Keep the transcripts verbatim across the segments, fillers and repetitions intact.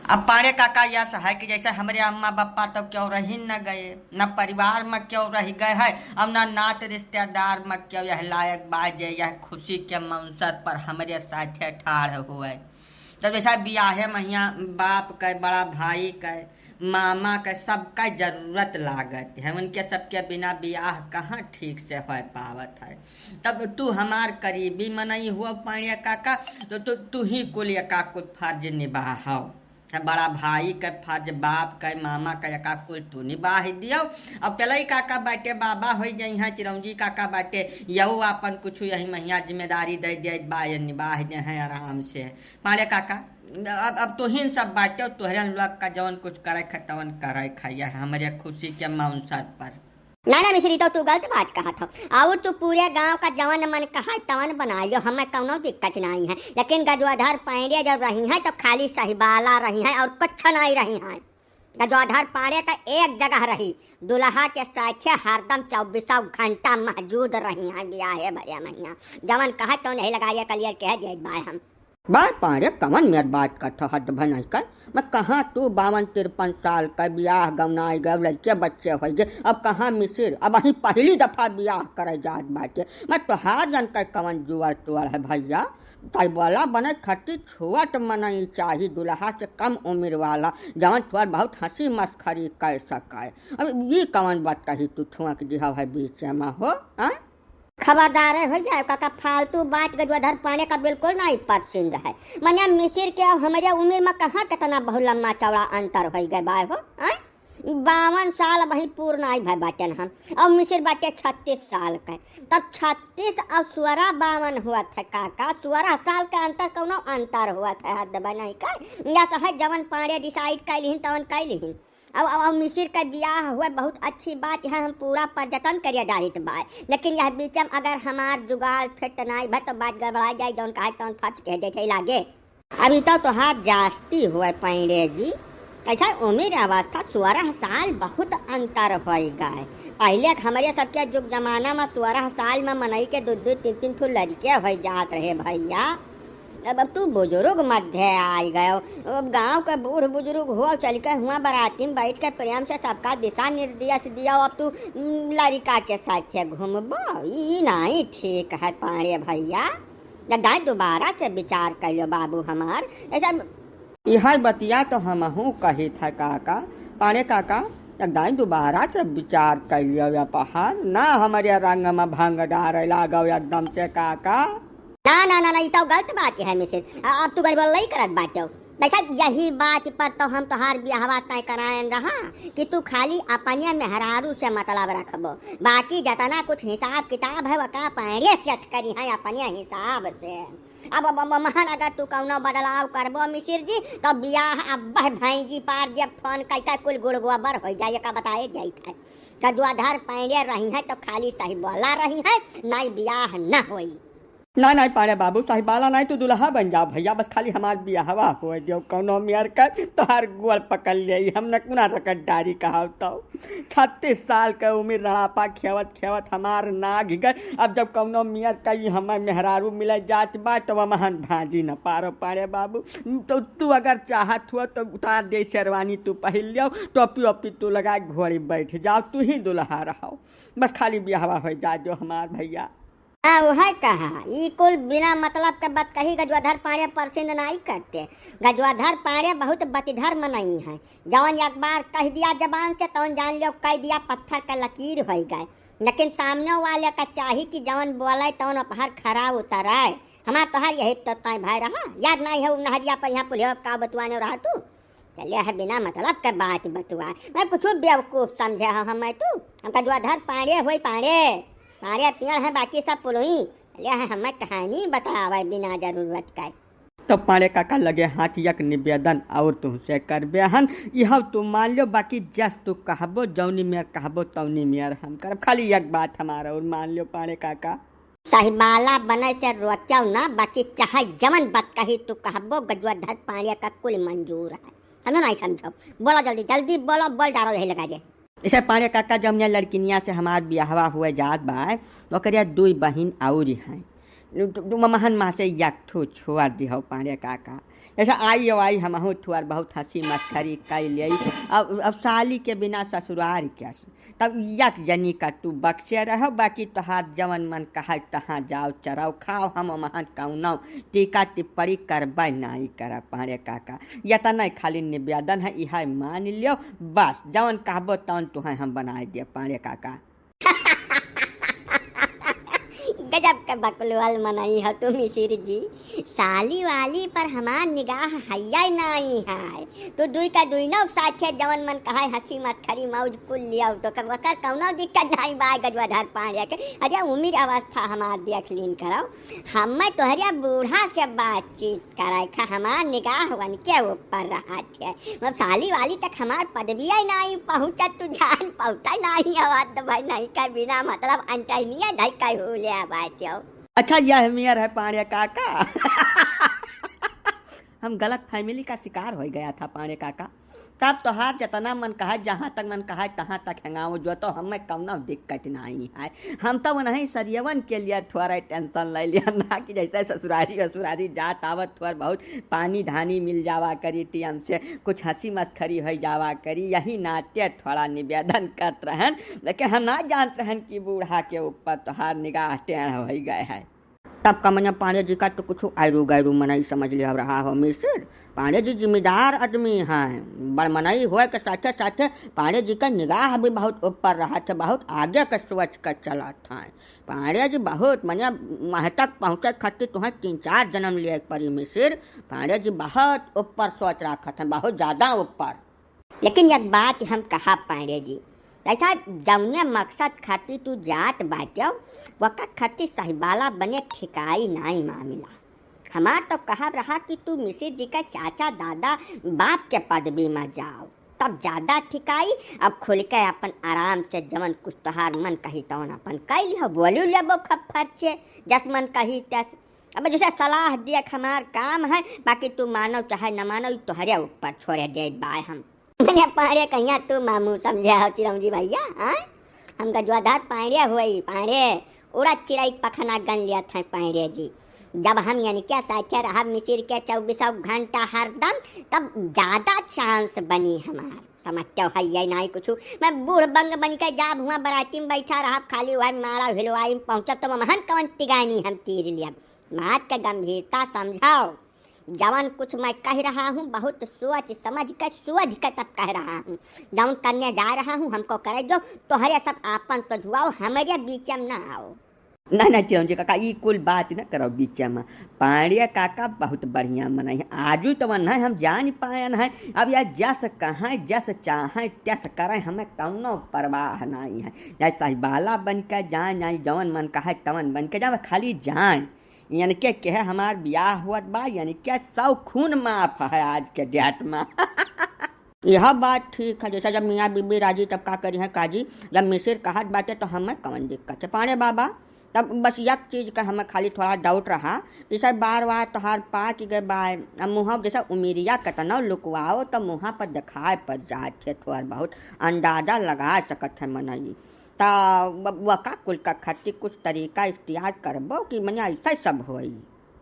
अब पाड़े काका यस है कि जैसे हमरे अम्मा बप्पा तो क्यों रही न गए, न परिवार में क्यों रह गए है, और न नात रिश्तेदार में क्यों यह लायक बा जे यह खुशी के मौसर पर हमरे साथे ठाढ़ हुए। तब जैसा बियाहे महिया बाप के, बड़ा भाई के, मामा के, सबका जरूरत लागत है, उनके सबके बिना बियाह कहाँ ठीक से हो पावत है। तब तू हमार करीबी मनई हुआ पाड़े काका, तो तू, तू ही कुल एका कुल फर्ज निभाव। बड़ा भाई के फर्ज, बाप के, मामा के, एका कुल तू निबाह दियो। अब पेलई काका बाटे, बाबा होई जइहाँ, चिरौंजी काका बाटे, यऊ आपन कुछ यही महिया जिम्मेदारी दे दे बा, ये निबाह दे हैं आराम से। पाड़े काका, अब, अब तोहिन सब बाटे, तोहरे लोग का जवन कुछ करे ख तवन करे ख, यह हमरे खुशी के मौसर पर। ना, ना मिश्री, तो तू गलत बात कहत हो। और तू पूरे गांव का जवन मन कहा तवन बना लियो, हमें कौनो दिक्कत नहीं है। लेकिन गजवाधर पांड़े जब रही हैं तो खाली सहिबाला रही हैं और कुछ नहीं रही हैं। गजवाधर पांड़े तो एक जगह रही, दुल्हा के साथे हरदम चौबीसों घंटा मौजूद रही हैं बियाहे भरे महिया। जवन कहा तो नहीं लगा ये कलियर कह दे बाय हम। बाय पाड़े, कवन मेर बात करत हद भनई कर? मैं कहाँ तू बावन तिरपन साल का बियाह गवनाई गए, लड़के बच्चे होई गए, अब कहाँ मिसिर, अब अहीं पहली दफा बियाह करे जात बाटे। मैं तोहार जन के कवन जुअर तुअर है भैया? तई बोला बने खट्टी छुअट मनई चाही, दुल्हा से कम उम्र वाला, जवन तोर बहुत हंसी मस्खरी कर सके। अब ये कवन बात कही तू थुआ के दिहा है बीच में हो, हाँ? खबरदार हो जाए काका, फालतू बात गजवाधर पांड़े का बिल्कुल नहीं पसंद है। मने मिसिर के और हमरे उम्र में कहाँ कितना बहुत लम्बा चौड़ा अंतर हो गए बाय हो, आय? बावन साल अबहीं पूर्ण आई भय बाटेन हम, और मिसिर बाटे छत्तीस साल के। तब छत्तीस और सोरह बावन हुआ था काका, सोरह साल का अंतर कौनो अंतर हुआ था, हद बा नहीं का? या सहज जवन पांड़े decide कर लिहिन तवन कर लिहिन। अब, अब, अब मिसिर का बियाह हुआ, बहुत अच्छी बात है, हम पूरा प्रयत्न करिया जाहित बाय, लेकिन यह बीच में अगर हमार जुगाड़ फिट नाई भा तो बात गड़बड़ा जाए, जौन कहे तौन फट कह देते लागे। अभी तो तोहार जास्ती हुआ पांड़े जी, कैसा उम्र अवस्था, सोरह साल बहुत अंतर होई गए। पहले हमरे सबके जुग जमाना में सोरह साल में मनई के दो दो तीन तीन ठो लड़के हो जात रहे भैया। अब, अब तू बुजुर्ग मध्य आइ गयो। अब गाँव के बूढ़ बुजुर्ग हो, चल के हुआ बराती में बैठ के प्रेम से सबका दिशा निर्देश दियो। अब तू, उम, लड़िका के साथे घूमबो, ई नाहीं ठीक है पांड़े भैया। दाई दोबारा से विचार कइलो बाबू हमार। ऐसा इहै बतिया तो हमहूँ कहित है काका, पांड़े काका, एक दाई दोबारा से विचार कर लियो या पहाड़, ना हमरे रंग में भंग डारे लागो एकदम से काका। ना, ना, ना, ना, ई तो गलत बात है मिसिर। अ-, अब तू गड़बड़ नहीं करत बाटो। वैसा यही बात पर तो हम तोहार बियाहवा तय करायन रहा कि तू खाली अपने मेहरारू से मतलब रखबो, बाकी जतना कुछ हिसाब किताब है वका पांड़े set करी है अपने हिसाब से। अब, अब, अब महन अगर तू कौनो बदलाव करबो मिसिर जी, तो बियाह अब भैंजी पार दिया, फोन कइके कुल गुड़ गोबर हो जाए, का बताए जाइत है। गजवाधर पांड़े रही है तो खाली सहिबाला रही है, नाई बियाह न होई। नाई, नाई पांड़े बाबू, सहिबाला नाई, तू दुल्हा बन जाओ भैया, बस खाली हमार बियाहवा हो दियो कौनो मेर कर, तोहार गोड़ पकड़ ले, हम न कुना रकत डारी कहाव तो। छत्तीस साल के उम्र रड़ापा खेवत खेवत हमार नागि गए। अब जब कौनो मियर कई हमें मेहरारू मिले जात बा, तो वह महन भांजी न पारो पाड़े बाबू। तो तू अगर चाहत हो तो उतार दे शेरवानी, तू पहिर लियो, टोपी ओपी तू लगा घोड़ी बैठ जाओ, तू ही दुल्हा रहो, बस खाली बियाहवा हो जा जो हमार भैया। हाँ, वह कहा, ई कुल बिना मतलब के बात कही गजवाधर पाड़े परसिंद नाई करते। गजवाधर पाड़े बहुत बतिधर मनई है, जवन एक बार कह दिया जबान से, तवन जान लियो कह दिया, पत्थर का लकीर होई गए। लेकिन सामने वाले का चाही कि जवन बोले तवन अपहर खरा उतरे। हमार तोहार यही तो तय भाई रहा, याद नहीं है उ नहरिया पर यहाँ पुलिया का बतुआने रहा तू। चले है बिना मतलब के बात बतुआ, मैं कुछ बेवकूफ समझे हो हमें तू। हम गजवाधर पाड़े होई पाड़े, पाड़े पियल है बाकी सब पुलुई। चले है हमें कहानी बतावे बिना जरूरत का। तो पाड़े काका लगे हाथ एक निवेदन और तुमसे करबे हन, यह तू मान लो, बाकी जस तू कहबो, जौनी मेर कहबो तौनी मेर हम करब। खाली एक बात हमार और मान लो पाड़े काका। सहिबाला बने से रोक्यो ना, बाकी चाहे जवन बात कही तू कहबो, गजवाधर पाड़े का कुल मंजूर है। समझो नहीं समझो, बोलो जल्दी, जल्दी बोलो, बोल डारो यही लगा दे। इसे पाड़े काका जब हमने लड़किनिया से हमार बियाहवा हुए जात बा, ओकरे दुई बहिन और हैं। तू, तू महन मा से एक ठो छोड़ दिहो पाड़े काका। ऐसा आई हो आई, हमहू थोर बहुत हँसी मस्खरी कइ लेई। अब, अब साली के बिना ससुरार कैसे? तब एक जनी का तू बक्से रहो, बाकी तोहार जवन मन कहे तहाँ जाओ, चराओ, खाओ, हम महन कौनो टीका टिप्पणी करबै नाई करब पांड़े काका। यतना खाली निवेदन है, इहै मान लियो, बस जवन कहबो तवन तुहै हम बनाए दिए पांड़े काका। गजब के बकलोल मनई हो तू मिसिर जी। साली वाली पर हमार निगाह हइया नाई है। तू दुई का दुई नौ साथे जवन मन कहे हँसी मस्खरी मौज कुल लियाओ तो कर, ओकर कौनो दिक्कत नाई बा गजवाधर पांड़े के। अरे उमिर अवस्था हमार देख लीन करो, हमें तोहरे बूढ़ा से बातचीत करे खा, हमार निगाह उनके ऊपर रहत है। मतलब साली वाली तक हमार पदविया ही नाई पहुँचत, तू जान पहुँचा नाई आवत भाई, नहीं कर बिना मतलब अंटहनिया धई कई हो ले आवाज हो। अच्छा, यह मेयर है पांड़े काका। हम गलत फैमिली का शिकार हो गया था पांड़े काका। तब तोहार जतना मन कहा, जहाँ तक मन कहा, तहाँ तक हेंगाओ जो, तो हमें कौनो दिक्कत नहीं है। हम तो उन्हीं सरियवन के लिए थोड़ा टेंशन ले लिया ना, कि जैसे ससुरारी वसुरारी जात आवत थोड़ा बहुत पानी धानी मिल जावा करी, टीएम से कुछ हँसी मस्खरी हो जावा करी, यही नाते थोड़ा निवेदन करत रहन। लेकिन हम ना जानत रहन कि बूढ़ा के ऊपर तोहार निगाह टेढ़ हो गए है। तब का मने पांड़े जी का तो कुछ आयरू गैरू मनई समझ लिया रहा हो मिसिर। पांड़े जी जिम्मेदार आदमी हैं, बड़ मनई होए के साथे साथे पांड़े जी का निगाह भी बहुत ऊपर रहत है, बहुत आगे के सोच के चलत हैं। पांड़े जी बहुत मने वहाँ तक पहुँचे खातिर तुहें तीन चार जन्म लिए के पड़ी मिसिर। पांड़े जी बहुत ऊपर सोच रखत हैं, बहुत ज्यादा ऊपर। लेकिन एक बात हम कहा पांड़े जी, ऐसा जौने मकसद खातिर तू जात बाट्यो, वका खातिर सहिबाला बने ठिकाई नाई मामिला। हमार तो कहब रहा कि तू मिसिर जी के चाचा दादा बाप के पदवी में जाओ, तब ज्यादा ठिकाई। अब खुल के अपन आराम से जवन कुछ तोहार मन कही तवन अपन कई लिहो, बोलू लेबो खप फरचे जस मन कही तस। अब जैसे सलाह दिया हमार काम है, बाकी तू मानो चाहे न मानो, ई तोहरे ऊपर छोड़े देत बाय हम। मने पांड़े कहिया तू मामू समझे हो चिरौंजी भैया, हाँ? हम गजवाधर पांड़े होई, पांड़े उड़द चिरई पखना गन लियत हैं पांड़े जी। जब हम इनके साथे रहब मिसिर के चौबीसों घंटा हरदम, तब ज्यादा चांस बनी हमार। समझते हो है ये नाई कुछ, मैं बूढ़ बंग बन के जाब हुआ बराती में बैठा रहब, खाली वह मारा हिलवाई में पहुँचब तो महन कवन तिगानी हम तीर लियब। बात के गंभीरता समझो। जवन कुछ मैं कह रहा हूँ, बहुत सोच समझ के, सोच के तब कह रहा हूँ। जौन करने जा रहा हूँ, हमको करे जो, तोहरे सब आपन सोझुआओ, हमरे बीच में ना आओ। ना, ना, चिरौंजी काका, ई कुल बात न करो बीच में। पांड़े काका बहुत बढ़िया मनई है। आजू तो मन है, हम जान पायन है। अब यह जस कहें, जस चाहें, तस करें, हमें कौनो परवाह नहीं है। चाहे सहिबाला बन के जाएं, चाहे जवन मन कहे, तवन बन के जाएं, खाली जाएं। इनके कहे हमार बियाह होत बा, इनके सौ खून माफ है आज के डेट में। यह बात ठीक है, जैसे जब मियाँ बीबी राजी तब का करी है काजी, जब मिसिर कहत बाटे तो हमें कवन दिक्कत है पांड़े बाबा। तब बस एक चीज का हमें खाली थोड़ा डाउट रहा कि सर बार बार तोहार पाक गए बाय, अब मुँह जैसे उमिरिया कतनो लुकवाओ तो मुँह पर दिखाए पड़ जात है, थोड़ा बहुत अंदाजा लगा सकत है मनई। ता व-, वका कुल का खातिर कुछ तरीका इख्तियार करबो कि मने ऐसा सब होई।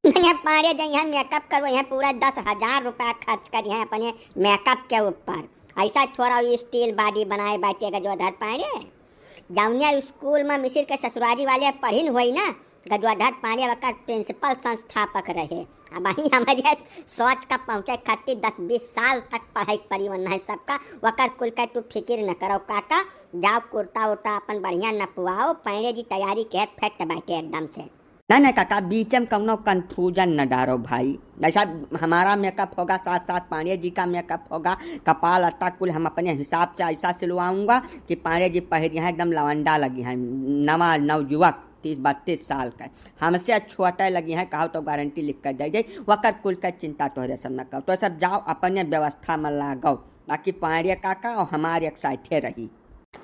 मने पांड़े जी यहाँ मेकअप करबो, यहाँ पूरा दस हजार रुपया खर्च करी है अपने मेकअप के ऊपर। ऐसा थोड़ा स्टील बॉडी बनाए बाटे गजोधर पांड़े। जौनिया स्कूल में मिसिर के ससुरारी वाले पढ़िन होई ना, गजोधर पांड़े वकर प्रिंसिपल संस्थापक रहे। अब वहीं हमारे सोच का पहुँचे खातिर दस बीस साल तक पढ़ाई पड़ी वन्ना है सबका। वकर कुल का तू फिकिर न करो काका, जाओ कुर्ता उर्ता अपन बढ़िया नपवाओ, पांड़े जी तैयारी के फिट बाटे एकदम से। नहीं, नहीं काका, बीच में कौनो कन्फ्यूजन न डारो भाई। जैसा हमारा मेकअप होगा, साथ साथ पांड़े जी का मेकअप होगा, कपाल लत्ता कुल हम अपने हिसाब से ऐसा सिलवाऊंगा कि पांड़े जी पहिरी हैं एकदम लवंडा लगी हैं, नवा नवजुवक, तीस बत्तीस साल का। हमसे छोटे लगी हैं, कहो तो गारंटी लिख कर दे दे, वकर कुल का चिंता तोहरे सब न करो। तो सब जाओ अपने व्यवस्था में लागो, बाकी पांड़े काका और हमारे एक साथे रही।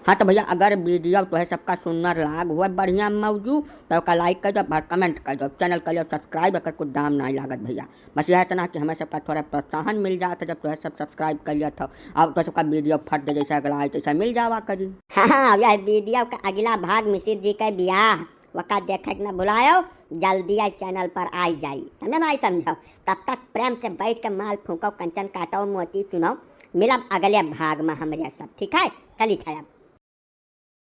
हाँ तो भैया, अगर वीडियो तोहे सबका सुंदर लाग हुआ, बढ़िया मौजू, तो ओका लाइक कर दो, भर कमेंट कर दो, चैनल कर लो सब्सक्राइब, अगर कुछ दाम नहीं लागत भैया। बस यह इतना कि हमें सबका थोड़ा प्रोत्साहन मिल जाता जब तोहे सब सब्सक्राइब कर लिया था, और तो सबका वीडियो फट दे जैसा अगला आए तैसा मिल जावा करी। हाँ, हाँ, अब यह वीडियो का अगला भाग मिसिर जी का बियाह, वका देखे के ना भुलायो, जल्दी आई चैनल पर आई जाई, समझो ना, आई समझो। तब तक प्रेम से बैठ के माल फूको, कंचन काटो, मोती चुनो। मिलब अगले भाग में हमरे सब, ठीक है? चली थे अब।